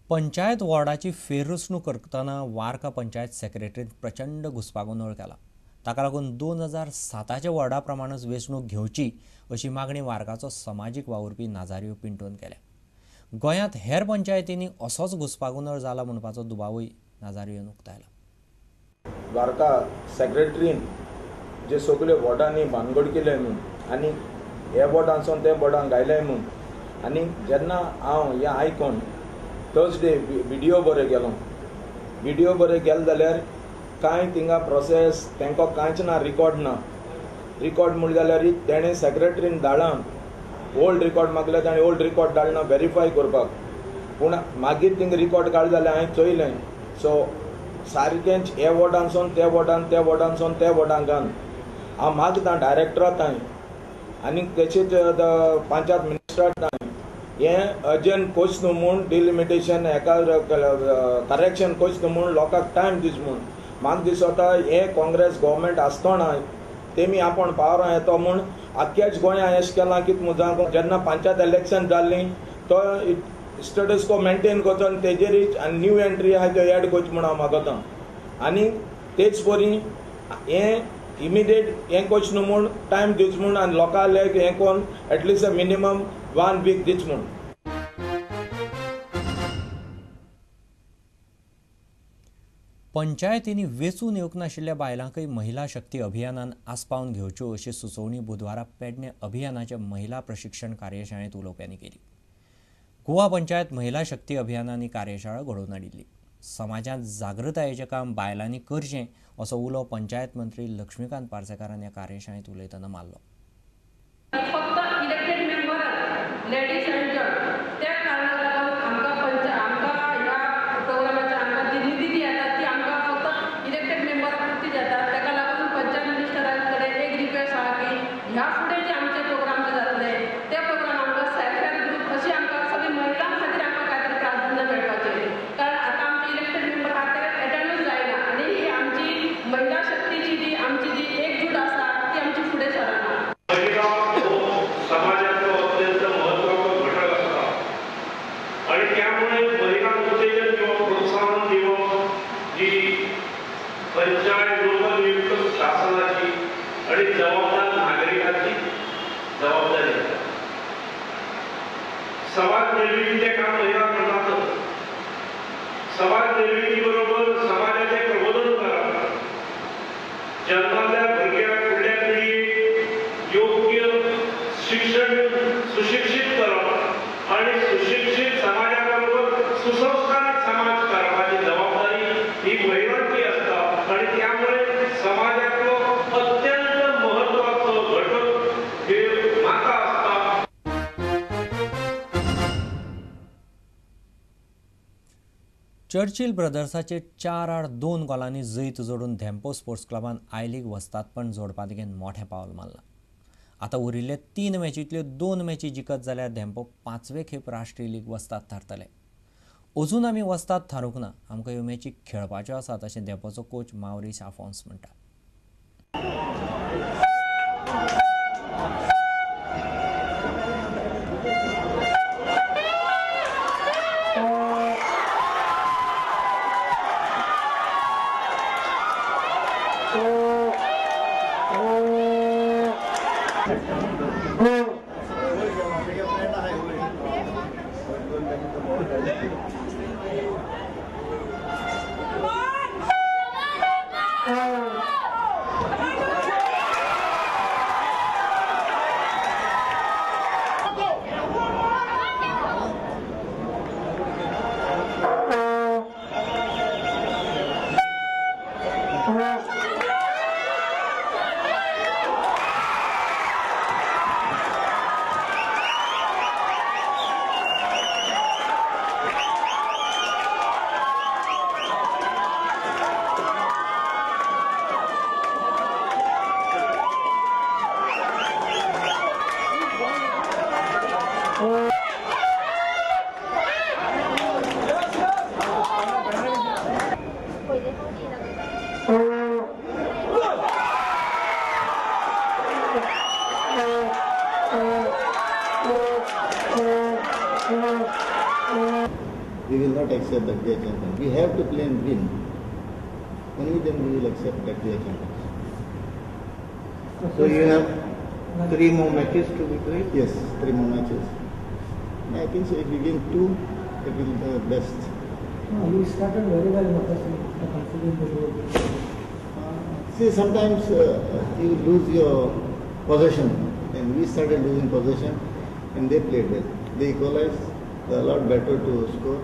पंचायत वॉर्डाची फेररचणूक करतना वार्का पंचायत सेक्रेटरीन प्रचंड घुस्पागोंदळ केला. ताका लागून 2007च्या वॉर्डा प्रमाणच वेंचणूक घेवची अशी मागणी वार्काचो समाजीक वावुरपी नाजारियो पिंटोन केल्या. गोंयांत हेर पंचायतींनी असोच घुस्पागोंदळ जाला म्हणपाचो दुबावूय नाजारियोन उक्तायला. वार्का सेक्रेटरीन जे सगळे वॉर्डांनी भानगड केले म्हूण आनी हे वॉर्डांसून ते वॉर्डांक घायले म्हूण आनी जेन्ना हांव हें आयकोन थर्सडे विडियो बरें गेलो, विडियो बरें गेलो जाल्यार कांय थिंगा प्रोसेस तांकां कांयच ना, रिकॉर्ड ना. रिकॉर्ड म्हणलें जाल्यार तेणें सेक्रेटरीन धाडलां, ओल्ड रिकॉर्ड मागले, ताणें ओल्ड रिकॉर्ड धाडना वेरीफाय करपाक. पूण मागीर थिंगा रिकॉर्ड काडलें जाल्यार हांवें चोयलें, सो सारकेंच हे वॉर्डांसून ते वॉर्डान, ते वॉर्डांसून ते वॉर्डांक घालून हांव मागता डायरेक्टरा थंय आनी तेचेच पंचायत मिनिस्टरा थंय हें अर्जंट कोच न्हू म्हूण डिलिमिटेशन हेका करेक्शन कोच न्हू म्हूण लोकांक टायम दीस म्हूण म्हाका दिसता हें काँग्रेस गव्हर्मेंट आसतना तेमी आपूण पावरां येतो म्हूण आख्ख्याच गोंया अशें केलां कितें म्हूण जेन्ना पंचायत इलेक्शन जाल्लीं तो स्टेटस को मेंटेन करचो आनी तेजेरीच आनी न्यू एंट्री आहा त्यो एड करची म्हूण हांव मागता. आनी तेच परी हें इमिडिएट हें करचें न्हू म्हूण टायम दिवचो म्हूण आनी लोकांक हें करून एटलिस्ट मिनिमम 1 वीक दिवचें म्हूण. पंचायतींनी वेंचून येवंक नाशिल्ल्या बायलांकय महिला शक्ती अभियानान आस्पावन घेवच्यो अशी सुचोवणी बुधवारा पेडणे अभियानाच्या महिला प्रशिक्षण कार्यशाळेंत उलोवप्यांनी केली. गोवा पंचायत महिला शक्ती अभियानान ही कार्यशाळा घडोवन हाडिल्ली. समाजांत जागृतायेचें काम बायलांनी करचें असो उलो पंचायत मंत्री लक्ष्मीकांत पार्सेकारान ह्या कार्यशाळेंत उलयतना मारलो. फक्त इलेक्टेड मेंबर लेडीज आनी जंट त्या कारणाक लागून आमकां आमकां ह्या प्रोग्रामाच्या आमकां जी निधी जी येता ती आमकां फक्त इलेक्टेड मेंबरा पुरती जाता. ताका लागून पंचायत मिनिस्टरा कडेन एक रिक्वेस्ट आहा की ह्या फुडें जे आमचे प्रोग्राम जे जातले ते प्रोग्राम आमकां सेल्फ हेल्प ग्रूप अशी आमकां सगळी महिलां खातीर आमकां कांय तरी प्राधान्य मेळपाचें, कारण आतां आमचे इलेक्टेड मेंबर आहा ते एटंडूच जायना आनी ही आमची महिला शक्तीची जी आमची जी एकजूट आसा ती आमची फुडें सरना. समाजाचो अत्यंत महत्वाचो घटक आसता आणि त्यामुळे महिला उत्तेजन किंवा प्रोत्साहन दिवप ही पंचायत लोकनियुक्त शासनाची आणि जबाबदार नागरिकांची जबाबदारी आहे. समाज निर्मितीचे काम महिला करतातच, समाज निर्मितीबरोबर समाजाचे प्रबोधन करप, जन्मातल्या भुरग्याक फुडल्या पिळगेक योग्य शिक्षण सुशिक्षित करप आणि सुशिक्षित समाजाबरोबर सुसंस्कारित समाज करपाची जबाबदारी ही महिलांची असता आणि त्यामुळे समाजातलो अत्यंत महत्वाचो घटक हे माता असता. चर्चिल ब्रदर्साचे 4-2 गोलांनी जैत जोडून धेंपो स्पोर्ट्स क्लबान I league वस्तादपण जोडपांत घेवन मोठें पावल मारलां. आतां उरिल्ले 3 मॅचींतल्यो 2 मॅची जिखत जाल्यार धेंपो 5वे खेप राष्ट्रीय लीग वस्ताद थारतले. अजून आमी वस्ताद थारूंक ना, आमकां ह्यो मॅची खेळपाच्यो आसात अशें धेंपोचो कोच मावरीस आफोन्स म्हणटा. We will not accept that we are champions. We have to play and win. Only then we will accept that we are champions. So you have 3 more matches to be played? Yes, 3 more matches. I think so. If we win 2, it will be the best. No, you started very well in the first considering the goal. See, sometimes you lose your possession, and we started losing possession, and they played well. They equalized. They are a lot better to score.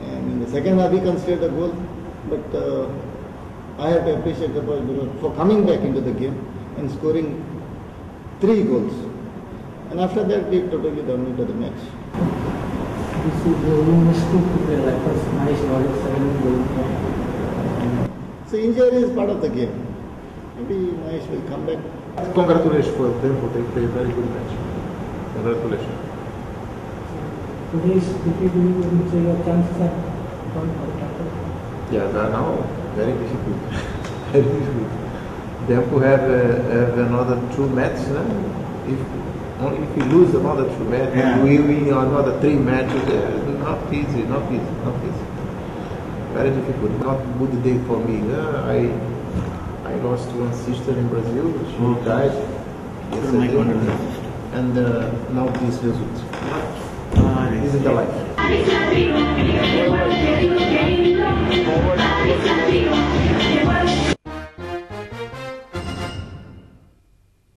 And in the second half, we conceded the goal, but I have to appreciate the boys for coming back into the game and scoring 3 goals. And after that, we totally dominated the match. This is you missed 2 people, like first nice goal, second goal. So injury is part of the game. Maybe Mahesh will come back. Congratulations for Dempo, they played a very good match. Congratulations. Today's defeat, you would say your chances are gone for the title? Yeah, they are now very difficult. Very difficult. Dempo have another 2 matches. No? If only if we lose another 2 matches, yeah. We win another 3 matches. Not easy, not easy, not easy. Very difficult. Not good day for me. I lost one sister in Brazil. She died yesterday, and now this result. This is the life.